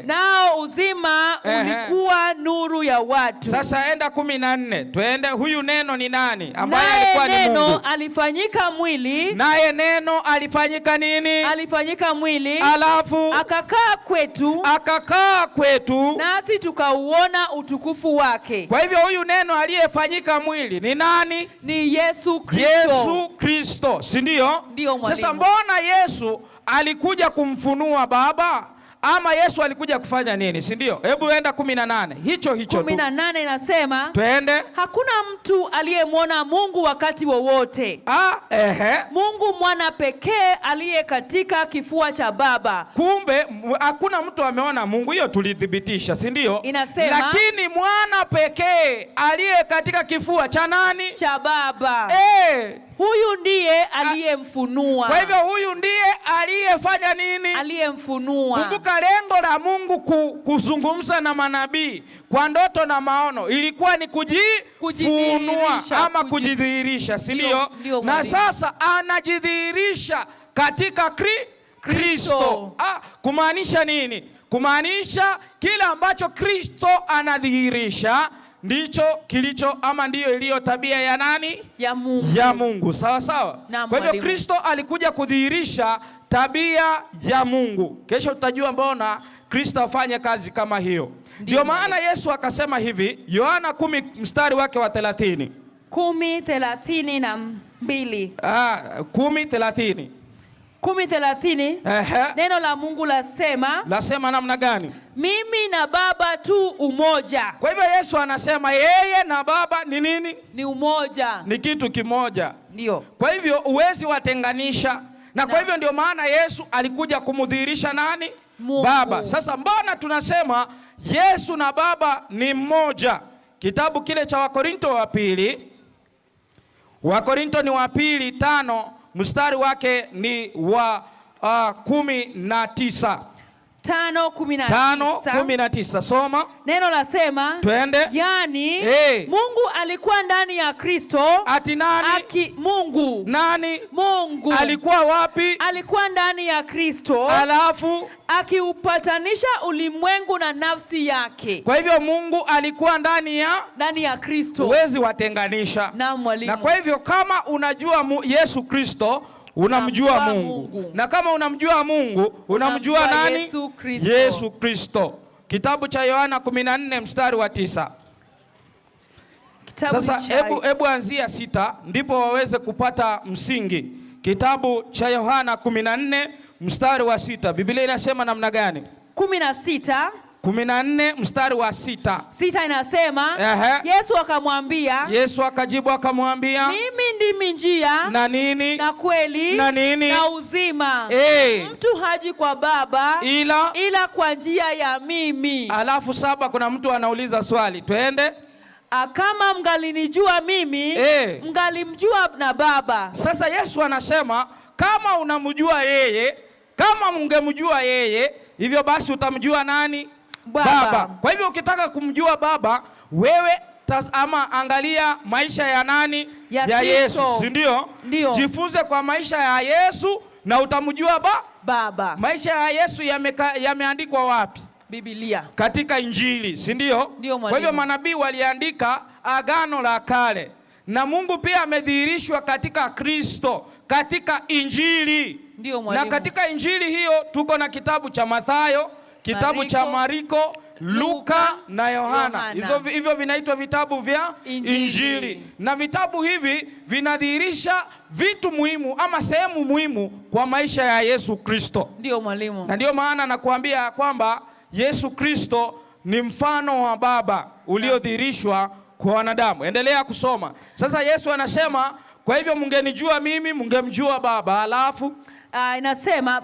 nao uzima ulikuwa nuru ya watu. Sasa enda 14. Twende, huyu neno ni nani? Ambaye alikuwa ni Mungu. Neno alifanyika mwili. Naye neno alifanyika nini? Alifanyika mwili. Alafu akakaa kwetu. Akakaa kwetu. Nasi tukauona utukufu wake. Kwa hivyo huyu neno aliyefanyika mwili ni nani? Ni Yesu Kristo. Yesu Kristo, si ndio? Ndio, mwalimu. Sasa mbona Yesu alikuja kumfunua Baba? Ama Yesu alikuja kufanya nini, si ndio? Hebu enda 18. Hicho hicho tu. 18 inasema, twende. Hakuna mtu aliyemwona Mungu wakati wowote. Mungu mwana pekee aliye katika kifua cha Baba. Kumbe hakuna mtu ameona Mungu, hiyo tulithibitisha, si ndio? Inasema, lakini mwana pekee aliye katika kifua cha nani? Cha Baba. Huyu ndiye aliyemfunua. Kwa hivyo huyu ndiye aliyefanya nini? Aliyemfunua. Kumbuka lengo la Mungu kuzungumza na manabii kwa ndoto na maono ilikuwa ni kujifunua ama kujidhihirisha, si ndio? Na sasa anajidhihirisha katika Kristo. Kumaanisha nini? Kumaanisha kile ambacho Kristo anadhihirisha ndicho kilicho ama ndiyo iliyo tabia ya nani? Ya Mungu. Ya Mungu. Sawa sawa. Kwa hivyo Kristo alikuja kudhihirisha tabia ya Mungu. Kesho tutajua mbona Kristo afanye kazi kama hiyo. Ndio maana Yesu akasema hivi, Yohana 10 mstari wake wa 30. 10:32. 10:30. 10:30. Neno la Mungu lasema. Lasema namna gani? Mimi na Baba tu umoja. Kwa hivyo Yesu anasema yeye na Baba ni nini? Ni umoja. Ni kitu kimoja. Ndio. Kwa hivyo uwezi watenganisha. Na kwa hivyo ndio maana Yesu alikuja kumdhihirisha nani? Mungu. Baba. Sasa mbona tunasema Yesu na Baba ni mmoja? Kitabu kile cha Wakorinto wa pili, Wakorinto ni wa pili 5 mstari wake ni wa 19. 5:19. 5:19. Soma. Neno lasema, twende. Yani, hey, Mungu alikuwa ndani ya Kristo. Ati nani? Mungu. Nani? Mungu. Alikuwa wapi? Alikuwa ndani ya Kristo. Alafu akiupatanisha ulimwengu na nafsi yake. Kwa hivyo Mungu alikuwa ndani ya Kristo. Huwezi watenganisha. Na mwalimu. Na kwa hivyo kama unajua Yesu Kristo unamjua Mungu. Na kama unamjua Mungu unamjua nani? Yesu Kristo. Yesu Kristo. Kitabu cha Yohana 14 mstari wa 9. Sasa hebu anzia 6 ndipo waweze kupata msingi. Kitabu cha Yohana 14 mstari wa 6. Biblia inasema namna gani? 16. 14 mstari wa 6. 6 inasema, Yesu akamwambia, Yesu akajibu akamwambia, mimi ndimi njia na nini na kweli na nini na uzima. Mtu haji kwa Baba ila kwa njia ya mimi. Alafu 7 kuna mtu anauliza swali. Twende. Kama mngalinijua mimi, mngalimjua na Baba. Sasa Yesu anasema kama unamjua yeye, kama mngemjua yeye, hivyo basi utamjua nani? Baba. Kwa hivyo ukitaka kumjua Baba wewe ama angalia maisha ya nani? Ya Yesu, si ndio? Ndio. Jifunze kwa maisha ya Yesu na utamjua Baba. Maisha ya Yesu yameandikwa wapi? Biblia. Katika Injili, si ndio? Ndio mwalimu. Kwa hivyo manabii waliandika Agano la Kale, na Mungu pia amedhihirishwa katika Kristo, katika Injili. Ndio mwalimu. Na katika Injili hiyo tuko na kitabu cha Mathayo, kitabu cha Mariko, Luka na Yohana. Hivyo vinaitwa vitabu vya Injili. Na vitabu hivi vinadhihirisha vitu muhimu ama sehemu muhimu kwa maisha ya Yesu Kristo. Ndio mwalimu. Na ndio maana nakuambia kwamba Yesu Kristo ni mfano wa Baba uliodhihirishwa kwa wanadamu. Endelea kusoma. Sasa Yesu anasema, kwa hivyo mngenijua mimi, mngemjua Baba. Alafu inasema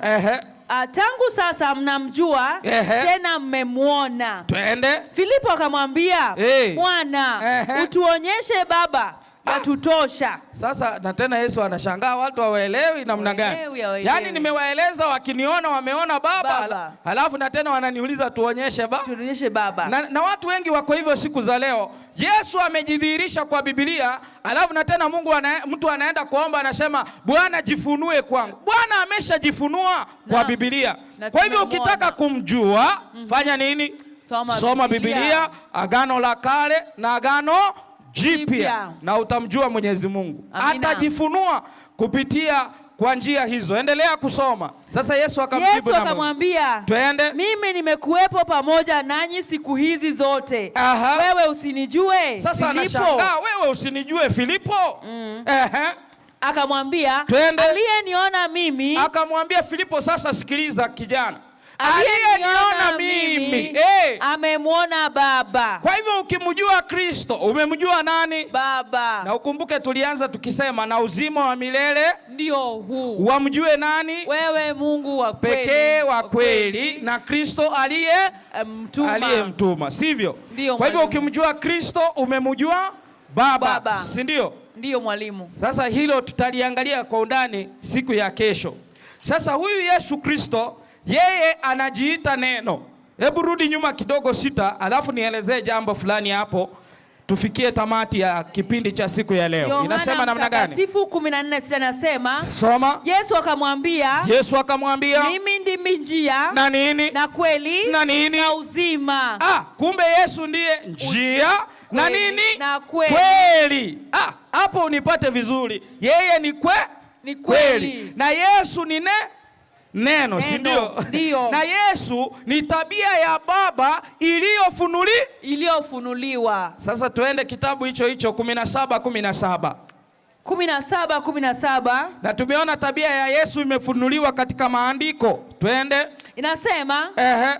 tangu sasa mnamjua, tena mmemwona. Twende. Filipo akamwambia, Bwana, utuonyeshe Baba, yatutosha. Sasa na tena Yesu anashangaa watu hawaelewi namna gani. Yaani nimewaeleza wakiniona wameona Baba. Halafu na tena wananiuliza tuonyeshe Baba. Tuonyeshe Baba. Na watu wengi wako hivyo siku za leo. Yesu amejidhihirisha kwa Biblia, halafu na tena Mungu mtu anaenda kuomba anasema Bwana jifunue kwangu. Bwana ameshajifunua kwa Biblia. Kwa hivyo ukitaka kumjua, fanya nini? Soma Biblia, Agano la Kale na Agano Jipya, na utamjua Mwenyezi Mungu. Atajifunua kupitia kwa njia hizo. Endelea kusoma. Sasa Yesu akamjibu Yesu akamwambia, twende. Mimi nimekuwepo pamoja nanyi siku hizi zote. Wewe usinijue? Sasa anashangaa, wewe usinijue Filipo? Akamwambia, aliyeniona mimi. Akamwambia Filipo, sasa sikiliza kijana, aliyeniona mimi amemwona Baba. Kwa hivyo ukimjua Kristo umemjua nani? Baba. Na ukumbuke tulianza tukisema na uzima wa milele ndio huu, wamjue nani? Wewe Mungu wa kweli, pekee wa kweli, na Kristo aliyemtuma, sivyo? Kwa hivyo ukimjua Kristo umemjua Baba, si ndio? Ndio mwalimu. Sasa hilo tutaliangalia kwa undani siku ya kesho. Sasa huyu Yesu Kristo yeye anajiita neno. Hebu rudi nyuma kidogo 6, alafu nielezee jambo fulani hapo tufikie tamati ya kipindi cha siku ya leo. Yohana inasema namna gani? Mtakatifu 14:6 anasema, soma. Yesu akamwambia, Yesu akamwambia, mimi ndimi njia na nini na kweli na nini na uzima. Kumbe Yesu ndiye njia na nini na kweli. Kweli. Hapo unipate vizuri. Yeye ni ni kweli. Na Yesu ni neno, si ndio? Ndio. Na Yesu ni tabia ya Baba iliyofunuliwa. Sasa tuende kitabu hicho hicho 17:17. 17:17. Na tumeona tabia ya Yesu imefunuliwa katika maandiko. Twende. Inasema,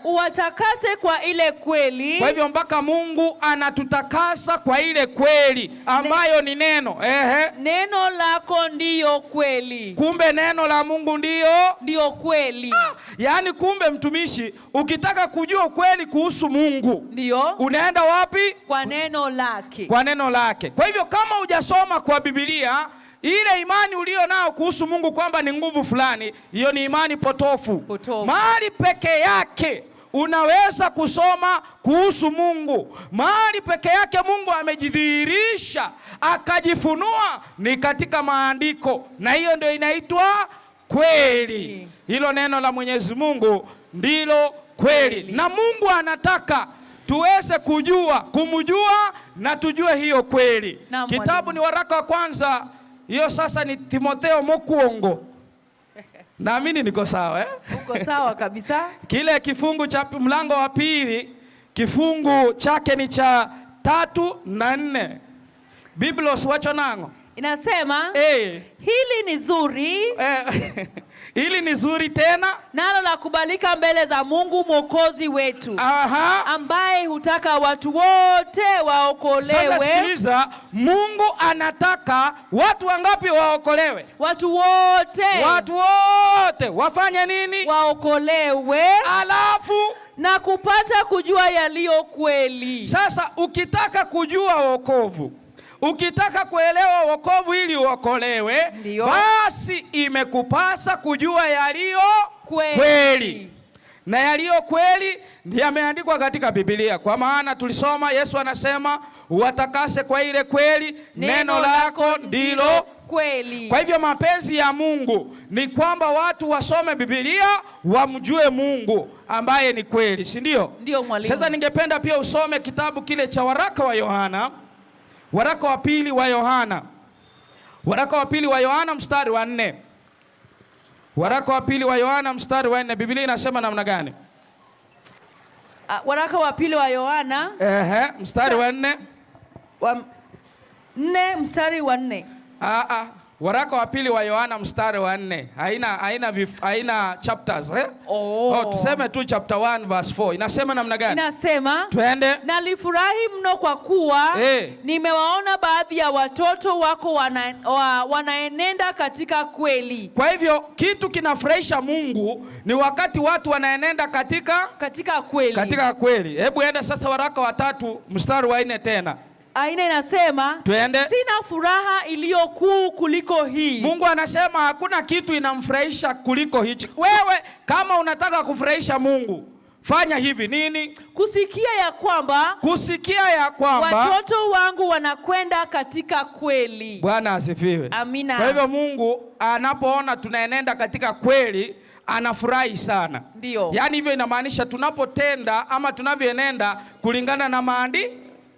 uwatakase kwa ile kweli. Kwa hivyo mpaka Mungu anatutakasa kwa ile kweli ambayo ni neno. Neno lako ndiyo kweli. Kumbe neno la Mungu ndiyo kweli. Yaani kumbe mtumishi, ukitaka kujua ukweli kuhusu Mungu, ndio unaenda wapi? Kwa neno lake. Kwa neno lake. Kwa hivyo kama hujasoma kwa Biblia, ile imani ulio nao kuhusu Mungu kwamba ni nguvu fulani, hiyo ni imani potofu. Mahali peke yake unaweza kusoma kuhusu Mungu, mahali peke yake Mungu amejidhihirisha akajifunua ni katika maandiko, na hiyo ndio inaitwa kweli. Hilo neno la Mwenyezi Mungu ndilo kweli, na Mungu anataka tuweze kujua, kumjua na tujue hiyo kweli. Kitabu ni waraka wa kwanza, hiyo sasa ni Timotheo Mokuongo. Naamini niko sawa eh? Uko sawa kabisa. Kile kifungu cha mlango wa 2, kifungu chake ni cha 3 na 4. Biblos wacho nango inasema, hili ni zuri, hili ni zuri tena nalo la kubalika mbele za Mungu Mwokozi wetu. Aha. Ambaye hutaka watu wote waokolewe. Sasa sikiliza, Mungu anataka watu wangapi waokolewe? Watu wote. Watu wote wafanye nini? Waokolewe. Alafu na kupata kujua yaliyo kweli. Sasa ukitaka kujua wokovu, ukitaka kuelewa wokovu ili uokolewe, basi imekupasa kujua yaliyo kweli. Na yaliyo kweli yameandikwa katika Biblia. Kwa maana tulisoma Yesu anasema uwatakase kwa ile kweli, neno lako ndilo kweli. Kwa hivyo mapenzi ya Mungu ni kwamba watu wasome Biblia, wamjue Mungu ambaye ni kweli, si ndio? Ndio mwalimu. Sasa ningependa pia usome kitabu kile cha waraka wa Yohana. Waraka wa pili wa Yohana. Waraka wa pili wa Yohana mstari wa 4. Waraka wa pili wa Yohana mstari wa 4. Biblia inasema namna gani? Waraka wa pili wa Yohana mstari wa 4. Wa 4 mstari wa 4. Waraka wa pili wa Yohana mstari wa 4. Haina chapters eh? Oh, tuseme tu chapter 1 verse 4. Inasema namna gani? Inasema, twende. Nalifurahi mno kwa kuwa nimewaona baadhi ya watoto wako wanaenenda katika kweli. Kwa hivyo kitu kinafurahisha Mungu ni wakati watu wanaenenda katika kweli. Katika kweli. Hebu enda sasa waraka wa 3 mstari wa 4 tena. Aina inasema, twende. Sina furaha iliyo kuu kuliko hii. Mungu anasema hakuna kitu inamfurahisha kuliko hichi. Wewe kama unataka kufurahisha Mungu, fanya hivi nini? Kusikia ya kwamba watoto wangu wanakwenda katika kweli. Bwana asifiwe. Amina. Kwa hivyo Mungu anapoona tunaenenda katika kweli anafurahi sana. Ndio. Yaani hivyo inamaanisha tunapotenda ama tunavyoenenda kulingana na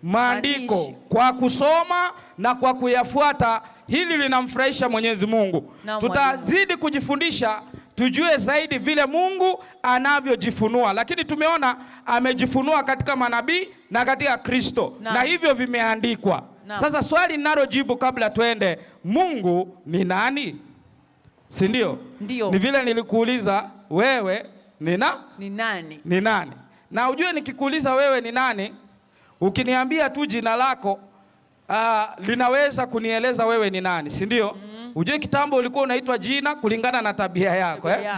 maandiko kwa kusoma na kwa kuyafuata, hili linamfurahisha Mwenyezi Mungu. Tutazidi kujifundisha tujue zaidi vile Mungu anavyojifunua, lakini tumeona amejifunua katika manabii na katika Kristo, na hivyo vimeandikwa. Sasa swali ninalojibu kabla tuende, Mungu ni nani? Si ndio? Ndio. Ni vile nilikuuliza wewe ni nani? Ni nani? Na ujue nikikuuliza wewe ni nani, ukiniambia tu jina lako linaweza kunieleza wewe ni nani, si ndio? Ujue kitambo ulikuwa unaitwa jina kulingana na tabia yako, eh?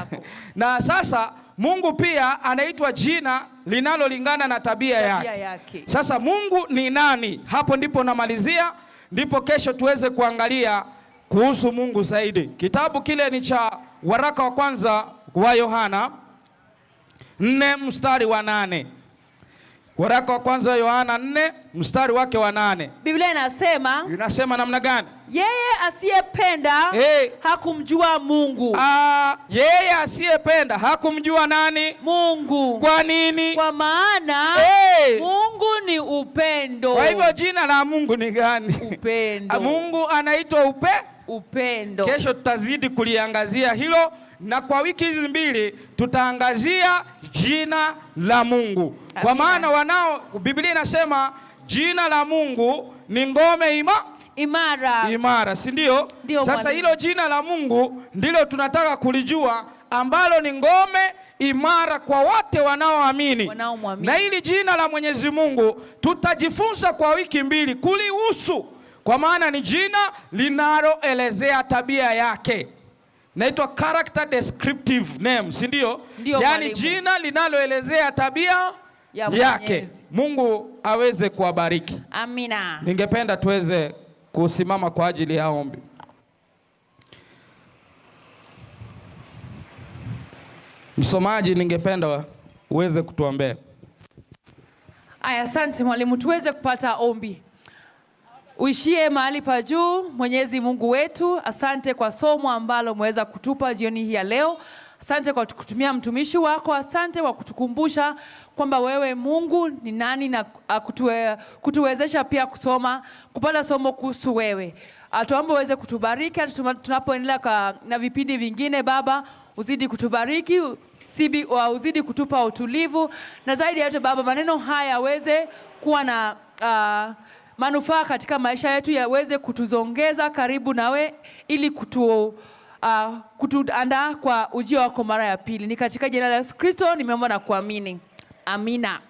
Na sasa Mungu pia anaitwa jina linalolingana na tabia yake. Sasa Mungu ni nani? Hapo ndipo namalizia, ndipo kesho tuweze kuangalia kuhusu Mungu zaidi. Kitabu kile ni cha waraka wa kwanza wa Yohana 4 mstari wa 8. Waraka wa kwanza Yohana 4 mstari wake wa 8. Biblia inasema, inasema namna gani? Yeye asiyependa hakumjua Mungu. Yeye asiyependa hakumjua nani? Mungu. Kwa nini? Kwa maana Mungu ni upendo. Kwa hivyo jina la Mungu ni gani? Upendo. Mungu anaitwa upendo. Kesho tutazidi kuliangazia hilo, na kwa wiki hizi mbili tutaangazia jina la Mungu. Kwa maana Biblia inasema jina la Mungu ni ngome Imara. Imara, si ndio? Sasa hilo jina la Mungu ndilo tunataka kulijua, ambalo ni ngome imara kwa wote wanaoamini. Na hili jina la Mwenyezi Mungu tutajifunza kwa wiki mbili kulihusu, kwa maana ni jina linaloelezea tabia yake. Naitwa character descriptive name, si ndio? Yaani jina linaloelezea tabia yake. Mungu aweze kuwabariki. Amina. Ningependa tuweze kusimama kwa ajili ya ombi. Msomaji, ningependa uweze kutuombea. Aya, asante mwalimu, tuweze kupata ombi. Uishie mahali pa juu, Mwenyezi Mungu wetu, asante kwa somo ambalo umeweza kutupa jioni hii ya leo. Asante kwa kutumia mtumishi wako, asante kwa kutukumbusha kwamba wewe Mungu ni nani na kutuwezesha pia kusoma, kupata somo kuhusu wewe. Tuombe uweze kutubariki hata tunapoendelea na vipindi vingine. Baba, uzidi kutubariki, uzidi kutupa utulivu, na zaidi ya yote Baba, maneno haya yaweze kuwa na manufaa katika maisha yetu, yaweze kutuzongeza karibu nawe ili kutuandaa kwa ujio wako mara ya pili. Ni katika jina la Yesu Kristo nimeomba na kuamini. Amina.